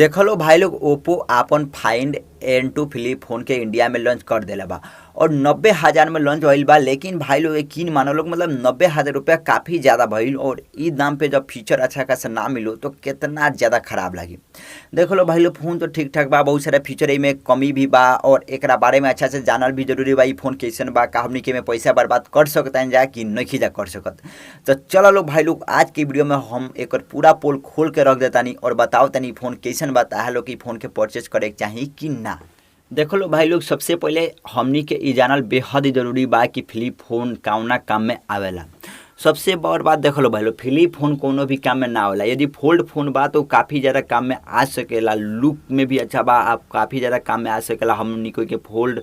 देखलो भाई लोग, ओप्पो आपन फाइंड N2 flip phone के इंडिया में लॉन्च कर देला बा और 90,000 में लॉन्च भइल बा। लेकिन भाई लोग यकीन मानो लोग, मतलब 90,000 रुपया काफ़ी ज़्यादा भइल और ई दाम पे जब फीचर अच्छा खासा ना मिलो तो कितना ज़्यादा खराब लगी। देख लो भाई लोग, फोन तो ठीक ठाक बा, बहुत सारा फीचर एमे कमी भी बा और एकरा बारे में अच्छा से जानल भी जरूरी बा। ई फोन कैसन बा, का हमनी के में पैसा बर्बाद कर सकता जा कि नहीं जा कर सकत। तो चलो लो भाई लोग, आज के वीडियो में हम एक पूरा पोल खोल के रख देतानी और बताओ तनी फोन कैसन बा, ताहा लोग ई फोन के परचेज करे के चाही कि ना। देखो लो भाई लोग, सबसे पहले हमनी के ई जानल बेहद जरूरी बा कि फ्लिप फोन कौना काम में आवेला। सबसे बड़ बात देख लो भाई लोग, फ्लिप फोन कोनो भी काम में ना आवेला। यदि फोल्ड फोन बा तो काफ़ी ज़्यादा काम में आ सकेला, लुक में भी अच्छा बा, आप काफ़ी ज़्यादा काम में आ सकेला। हमनी को के फोल्ड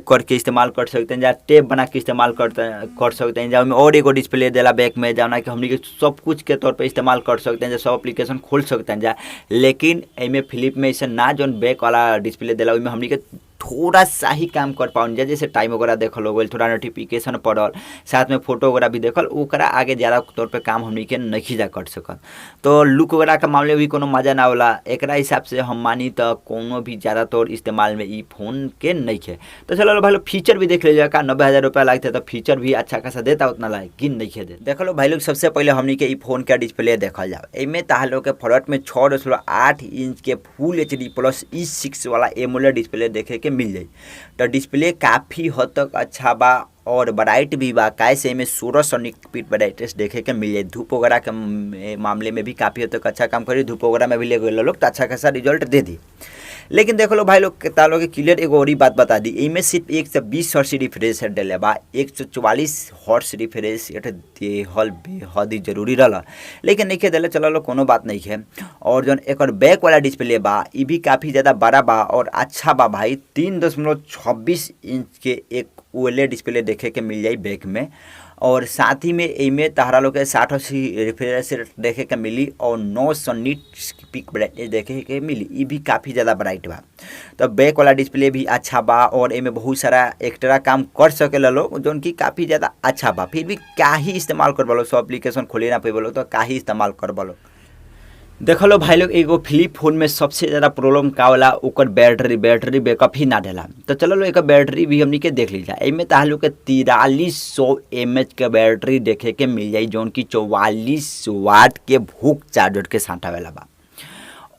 करके इस्तेमाल कर सकते हैं, या टेप बना के इस्तेमाल कर सकते हैं, जहाँ में और एगो डिस्प्ले देला बैक में, जहाँ कि हमनी के सब कुछ के तौर पे इस्तेमाल कर सकते हैं, सब एप्लीकेशन खोल सकते हैं जा। लेकिन एमे फ्लिप में ऐसे ना जौन बैक वाला डिस्प्ले देला ओइमे हमनी के थोड़ा सा ही काम कर पाउन जा, जैसे टाइम वगैरह देखल हो गइल, थोड़ा नोटिफिकेशन पड़ल, साथ में फोटो वगैरह भी देखल, ओकरा आगे ज़्यादा तौर पे काम हमनी के नहीं जा कर सकत। तो लुक वगैरह के मामले में भी कोनो मजा ना होला। एकरा हिसाब से हम मानी तो कोनो भी ज़्यादा तौर इस्तेमाल में ई फोन के नहीं है। तो चलो भाई लोग, फीचर भी देख लीजिए, का 90,000 रुपया लगते तो फीचर भी अच्छा खासा देता उतना लायक कि नहीं है दे। देख लो भाई लोग, सबसे पहले हमनी के ई फोन का डिस्प्ले देखल जाओ। एमे ताहा लोग के फ्रंट में 6.8 इंच के फुल HD plus E6 वाला एमोलेड डिस्प्ले देखे के मिल जाई। तो डिस्प्ले काफ़ी हद तक अच्छा बा और ब्राइट भी बा, काहे एमे 1600 निट पीक ब्राइटनेस देखे के मिल जाई। धूप वगैरह के मामले में भी काफ़ी हद तक अच्छा काम करी, धूप वगैरह में भी ले गए लोग तो अच्छा खासा रिजल्ट दे दी। लेकिन देख लो भाई लोग, तालो के क्लियर एगो और बात बता दी, एमे सिर्फ 120 हर्ट्ज रिफ्रेश रेट देले बा, 144 हर्ट्ज रिफ्रेश रेट देहल बेहद ही जरूरी रहला, लेकिन नहीं देले। चलो लो कोनो बात नहीं है। और जौन एकर बैक वाला डिस्प्ले बा ई भी काफ़ी ज़्यादा बड़ा बा और अच्छा बा भाई। 3.26 इंच के एक ओएलईडी डिस्प्ले देखे के मिल जाई बैक में, और साथ ही में एमे तहरा लोग के 60 रिफ्रेश रेट देखे के मिली और 900 निट पीक ब्राइटनेस देखे के मिली। ई भी काफ़ी ज़्यादा ब्राइट बा। तो बैक वाला डिस्प्ले भी अच्छा बा और एमे बहुत सारा एक्स्ट्रा काम कर सकेला लोग, जौन की काफ़ी ज़्यादा अच्छा बा। फिर भी का ही इस्तेमाल कर लो, सब एप्लीकेशन खोले ना पेबलो तो का ही इस्तेमाल कर लो। देख लो भाई लोग, एगो फ्लिप फोन में सबसे ज़्यादा प्रॉब्लम का होला, ओकर बैटरी बैकअप ही ना देला। तो चलो लो एक बैटरी भी हमनी के देख लीजा। एमे ताहा लोग के 4300 mAh के बैटरी देखे के मिल जाई, जौन की 44 वाट के भूख चार्जर के साथ आवेला बा।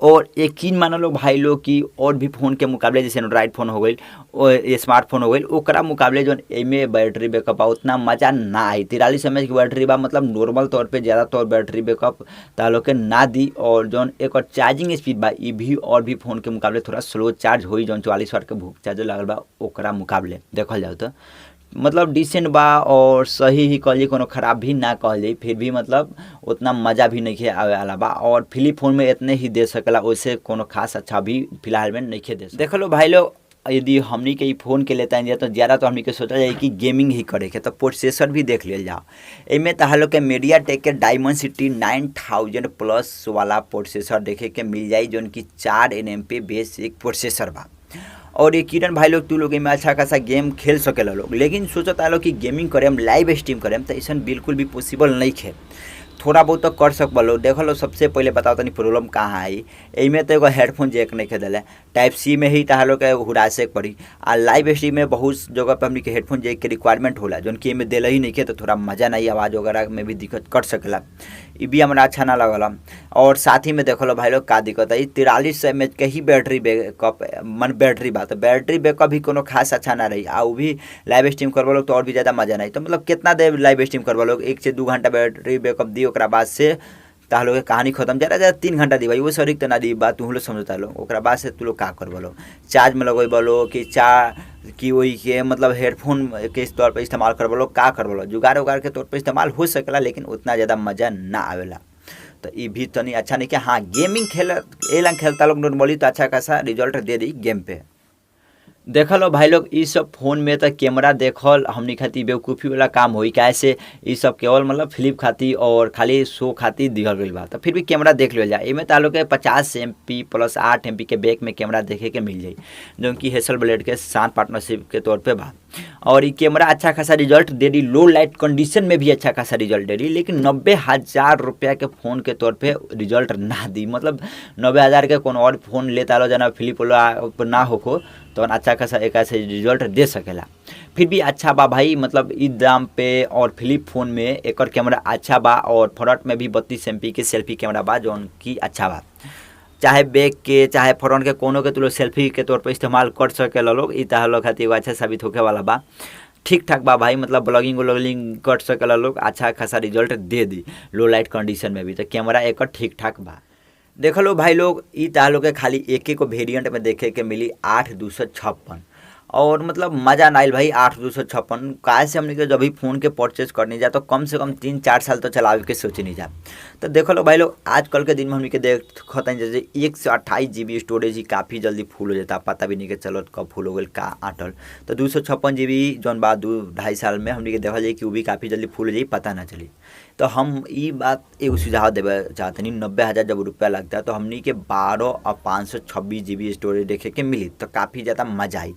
और यकीन मान लो भाई लोग कि और भी फ़ोन के मुकाबले, जैसे एंड्रॉइड फ़ोन हो गई और स्मार्टफोन हो गई, ओकरा मुकाबले जो एमे बैटरी बैकअप बा उतना मज़ा ना आई। 43 mAh की बैटरी बा, मतलब नॉर्मल तौर पे ज़्यादा तौर बैटरी बैकअप ता लोग के ना दी। और जौन एक और चार्जिंग स्पीड बा ई भी और भी फ़ोन के मुकाबले थोड़ा स्लो चार्ज होई, जौन 44 वाट के भूख चार्जर लागल बा ओकरा मुकाबले देखल जाओ तो मतलब डिसेंट बा और सही ही कहल जाई, कोनो खराब भी ना कहल जाई। फिर भी मतलब उतना मज़ा भी नहीं आवे वाला बा। और फ्लिप फोन में इतने ही दे सकेला, वैसे कोनो खास अच्छा भी फिलहाल में नहीं दे। देख लो भाई लोग, यदि हमनी के ई फोन के लेता है तो ज़्यादा तो हमनी के सोचा जाए कि गेमिंग ही करे के, तो प्रोसेसर भी देख लिया जाओ। एमे ताहा लोग के मीडियाटेक के डायमेंसिटी 9000 प्लस वाला प्रोसेसर देखे के मिल जाई, जौन की 4 nm पे बेस एक प्रोसेसर बा। और ये किरण भाई लोग, तू लोग में अच्छा खासा गेम खेल सकेला लोग, लेकिन सोचता लोग कि गेमिंग करेम, लाइव स्ट्रीम करेम, तो ऐसा बिल्कुल भी पॉसिबल नहीं है। थोड़ा बहुत तो कर सकबो लोग। देख लो, सबसे पहले बताओ तनी प्रॉब्लम कहाँ आई। एमे तो एगो हेडफोन जैक नहीं देले, टाइप सी में ही ताहा लोग के हुरासे पड़ी। आ लाइव स्ट्रीम में बहुत जगह पे हमनी के हेडफोन जैक के रिक्वायरमेंट होला, जौन कि एमे देले ही नहीं के, तो थोड़ा मज़ा नहीं, आवाज़ वगैरह में भी दिक्कत कर सकेला, ई भी हमरा अच्छा ना लगल। और साथ ही में देख लो भाई लोग का दिक्कत है, 4300 mAh के ही बैटरी बैकअप मन बैटरी बा, तो बैटरी बैकअप भी कोनो खास अच्छा ना रही। आ वो भी लाइव स्ट्रीम करबो लोग तो और भी ज़्यादा मज़ा नहीं। तो मतलब कितना देर लाइव स्ट्रीम करबो लोग, 1 से 2 घंटा बैटरी बैकअप दी, ओकरा बाद से ताहा लोग के कहानी खत्म। ज़्यादा ज़्यादा 3 घंटा दी भाई, वो सरीक तो ना दी बात तू लोग समझता लोग। ओकरा बाद से तू लोग का करबो लोग, चार्ज में लगेबो लोग कि कि वही के मतलब हेडफोन के तौर पर इस्तेमाल करबो लोग, का करबो लोग, जुगाड़ उगाड़ के तौर पर इस्तेमाल हो सकेला, लेकिन उतना ज़्यादा मज़ा ना आवेला। तो ये भी तनी अच्छा नहीं कि हाँ गेमिंग खेल ए खेलता लोग नॉर्मली तो अच्छा खासा रिजल्ट दे दी गेम पे। देखल हो भाई लोग, ई सब फोन में तो कैमरा देखल हमनी खातिर बेवकूफ़ी वाला काम होई, काहे से ई सब केवल मतलब फ्लिप खातिर और खाली शो खातिर दिहल गइल बा। तो फिर भी कैमरा देख लियल जाए। एमे तालो के 50 MP plus 8 MP के बैक में कैमरा देखे के मिल जाई, जौन कि हैसलब्लैड के साथ पार्टनरशिप के तौर पे बा। और ये कैमरा अच्छा खासा रिजल्ट दे दी, लो लाइट कंडीशन में भी अच्छा खासा रिजल्ट दे दी, लेकिन 90,000 रुपया के फ़ोन के तौर पे रिजल्ट ना दी। मतलब 90,000 के कोनो और फ़ोन लेता लो जना फ्लिप ना होको तो अच्छा खासा एक ऐसे रिजल्ट दे सकेला। फिर भी अच्छा बा भाई, मतलब इस दाम पे और फ्लिप फ़ोन में एक कैमरा अच्छा बा और फ्रंट में भी 32 MP के सेल्फी कैमरा बा जौन की अच्छा बा। चाहे बैक के चाहे फ्रंट के कोनो के तो सेल्फी के तौर पर इस्तेमाल कर सकेला लोग, ई तह लोग खातिर अच्छा साबित होके वाला बा। ठीक ठाक बा भाई, मतलब ब्लॉगिंग व्लॉगिंग कर सकेला लोग, अच्छा खासा रिजल्ट दे दी लो लाइट कंडीशन में भी। तो कैमरा एक ठीक ठाक बा। देख लो भाई लोग, ई तह लोग के खाली एक एक वेरिएंट में देखे के मिली 8 256 और मतलब मज़ा ना आयल भाई 8 256। काहे से हमने के जब भी फ़ोन के परचेज करनी जा तो कम से कम 3-4 साल तो चलावे के सोचनी जा। तो देख लो भाई लोग, आजकल के दिन में हमने के देखते हैं जैसे 128 GB storage ही काफ़ी जल्दी फुल हो जाता, पता भी नहीं के चलो कब फुल हो गई का आटल। तो 256 GB जौन बा 2-2.5 साल में हमने के देखा जाए कि वो भी काफ़ी जल्दी फुल हो जाए, पता ना चली। तो हम ये बात एगो सुझाव देवे चाहते नहीं, 90,000 जब रुपया लगता है तो हमनी के 12 और 526 GB storage देखे के मिली तो काफ़ी ज़्यादा मजा आई।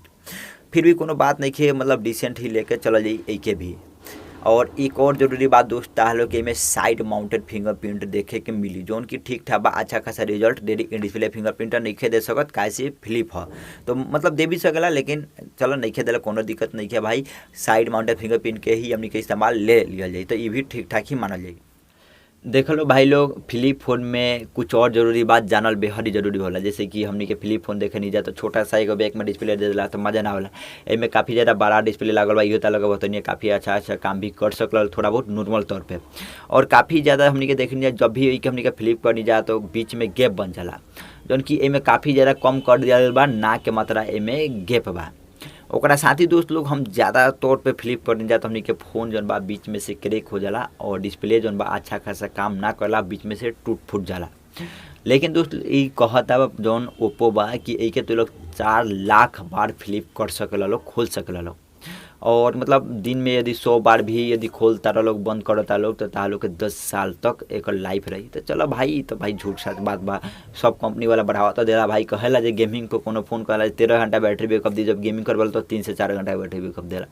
फिर भी कोनो बात नहीं है, मतलब डिसेंट ही लेके चल जाई एक भी। और एक और जरूरी बात दोस्त ताहलो कि एमे साइड माउंटेड फिंगरप्रिंट देखे के मिली जौन की ठीक ठाक बा, अच्छा खासा result De the. In display fingerprint नहीं दे सकत, काहे से फ्लिप ह तो मतलब दे भी सकेला, लेकिन चलो नहीं देला कोनो दिक्कत नहीं है भाई। साइड माउंटेड फिंगरप्रिंट के ही हमनी के इस्तेमाल ले लिया जाए तो ये भी ठीक ठाक ही मानल जाए। देख लो भाई लोग, फ्लिप फ़ोन में कुछ और ज़रूरी बात जानल बेहद ही जरूरी होला। जैसे कि हमनी के फ्लिप फ़ोन देखे नहीं जा तो छोटा सा एगो बैक में डिस्प्ले दे देला तो मज़ा ना होला। एमे काफ़ी ज़्यादा बड़ा डिस्प्ले लागल बा, इहो लगा बतनिया काफ़ी अच्छा अच्छा काम भी कर सकल थोड़ा बहुत नॉर्मल तौर पे। और काफ़ी ज़्यादा हमनी के देखनी जा जब भी हमनी के फ्लिप करनी जा तो बीच में गैप बन जाला, जौन कि एमे काफ़ी ज़्यादा कम कर दिया बा, ना के मात्रा एमे गैप बा। ओकरा साथ ही दोस्त लोग, हम ज़्यादा तौर पे फ्लिप करने जाए तो हमनी के फ़ोन जौन बा बीच में से क्रैक हो जाला और डिस्प्ले जौन बा अच्छा खासा काम ना करला, बीच में से टूट फूट जाला। लेकिन दोस्त ई कहता जौन ओप्पो बा कि एके तो लोग 4 लाख बार फ्लिप कर सकेला लोग, खोल सकेला लोग। और मतलब दिन में यदि 100 बार भी यदि खोलता रह लोग बंद करता लोग तो ताहा लोग के 10 साल तक एक लाइफ रही। तो चलो भाई, तो भाई झूठ सच बात बा, सब कंपनी वाला बढ़ावा तो देला भाई। कहेला जे गेमिंग को कोनो फ़ोन कहेला 13 घंटा बैटरी बैकअप दी, जब गेमिंग करवाला तो 3 से 4 घंटा बैटरी बैकअप देला।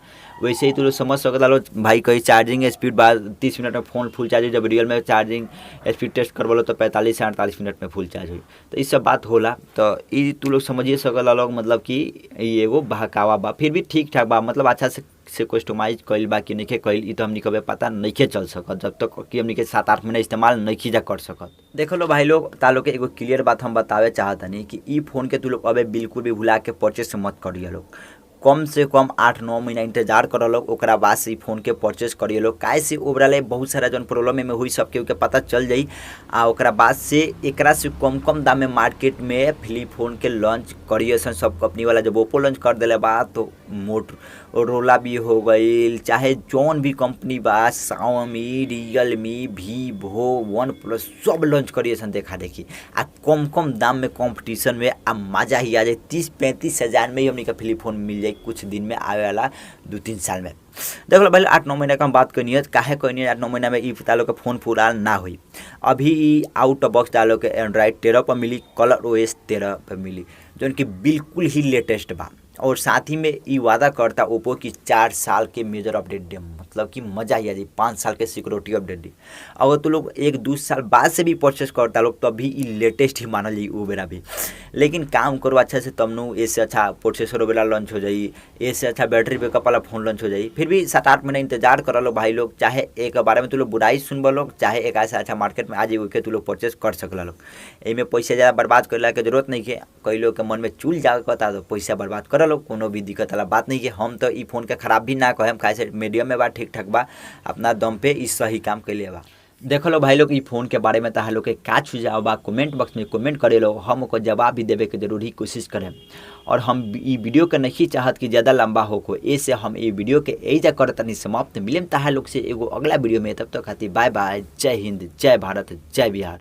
वैसे ही तो लोग समझ सकता लो भाई, कहीं चार्जिंग स्पीड बा 30 मिनट में फ़ोन फुल चार्ज, जब रियल में चार्जिंग स्पीड टेस्ट करवालो तो 45 से 48 मिनट में फुल चार्ज हुई। तो ये सब बात होला, तो ये तू लोग समझिए सकला लोग, मतलब कि ई एगो बहकावा बा, फिर भी ठीक ठाक बा, मतलब अच्छा से कस्टमाइज कइल बा कि नइखे कइल ई तो हमनी कभी पता नइखे चल सकत जब तक कि हमनी के 7-8 महीना इस्तेमाल नइखे जा कर सकत। देखो लो भाई लोग, तालो के एगो क्लियर बात हम बतावे चाहतनी कि ई फ़ोन के तू लोग अबे बिल्कुल भी भुला के परचेस मत करिए लोग। कम से कम 8-9 महीना इंतजार कर लोग, ओकरा बाद से ई फ़ोन के परचेस करिए लोग। काहे से ओवरऑल बहुत सारा जौन प्रॉब्लम एमे हुई सबके के पता चल जाई। आ ओकरा बाद से एकरा से कम कम दाम में मार्केट में फ्लिप फ़ोन के लॉन्च करिए सन सब कंपनी वाला। जब ओप्पो लॉन्च कर दिले बा तो मोटरोला भी हो गई, चाहे जौन भी कंपनी बा, Xiaomi, Realme, Vivo, one plus सब लॉन्च करिए सन देखा देखी। आ कम कम दाम में कंपटीशन में आ मज़ा ही आ जाए। 30-35 हज़ार में ही हमनी का फ्लिप फ़ोन मिल जाए कुछ दिन में आवे वाला 2-3 साल में। देख लो भाई, 8-9 महीना का हम बात करनी है, काहे करनी है 8-9 महीना में ई तालो के फ़ोन पूरा ना हुई। अभी ई आउट ऑफ बॉक्स तालो के एंड्रॉयड 13 पर मिली, कलर OS 13 पर मिली, जौन कि बिल्कुल ही लेटेस्ट बा। और साथ ही में ई वादा करता ओप्पो की 4 साल के मेजर अपडेट दे, मतलब कि मज़ा ही आ जाए, 5 साल के सिक्योरिटी अपडेट दी। अगर तो लोग 1-2 साल बाद से भी परचेस करता लोग तब भी ई लेटेस्ट ही मानल जाई वो बेरा भी। लेकिन काम करो अच्छा से तब नु, इससे अच्छा प्रोसेसर वाला लॉन्च हो जाई, इससे अच्छा बैटरी बैकअप वाला फ़ोन लॉन्च हो जाई। फिर भी 7-8 महीना इंतजार कर लो भाई लोग, चाहे एक बारे में तू लोग बुराई सुनब लोग, चाहे एक ऐसा अच्छा मार्केट में आ जाए के तू लोग परचेस कर सकला लोग। एमे पैसा ज़्यादा बर्बाद करला के जरूरत नहीं है। कई लोग के मन में चूल जाता तो पैसा बर्बाद कर लो, कोनो भी दिक्कत वाला बात नहीं है। हम तो ई फ़ोन के ख़राब भी ना कहेम, काहे से मीडियम में बा, ठीक ठाक बा, अपना दम पे ई सही काम कैले बा। देख लो भाई लोग, ई फ़ोन के बारे में तहां लोग के का सुझाव बा कमेंट बॉक्स में कमेंट करे लो, हम ओकर जवाब भी देवे के जरूर ही कोशिश करें। और हम ई वीडियो के नहीं चाहत कि ज़्यादा लंबा हो को, ऐसे हम ई वीडियो के एजा करतनी समाप्त। मिलेम तहां लोग से एगो अगला वीडियो में, तब तक खातिर बाय बाय, जय हिंद, जय भारत, जय बिहार।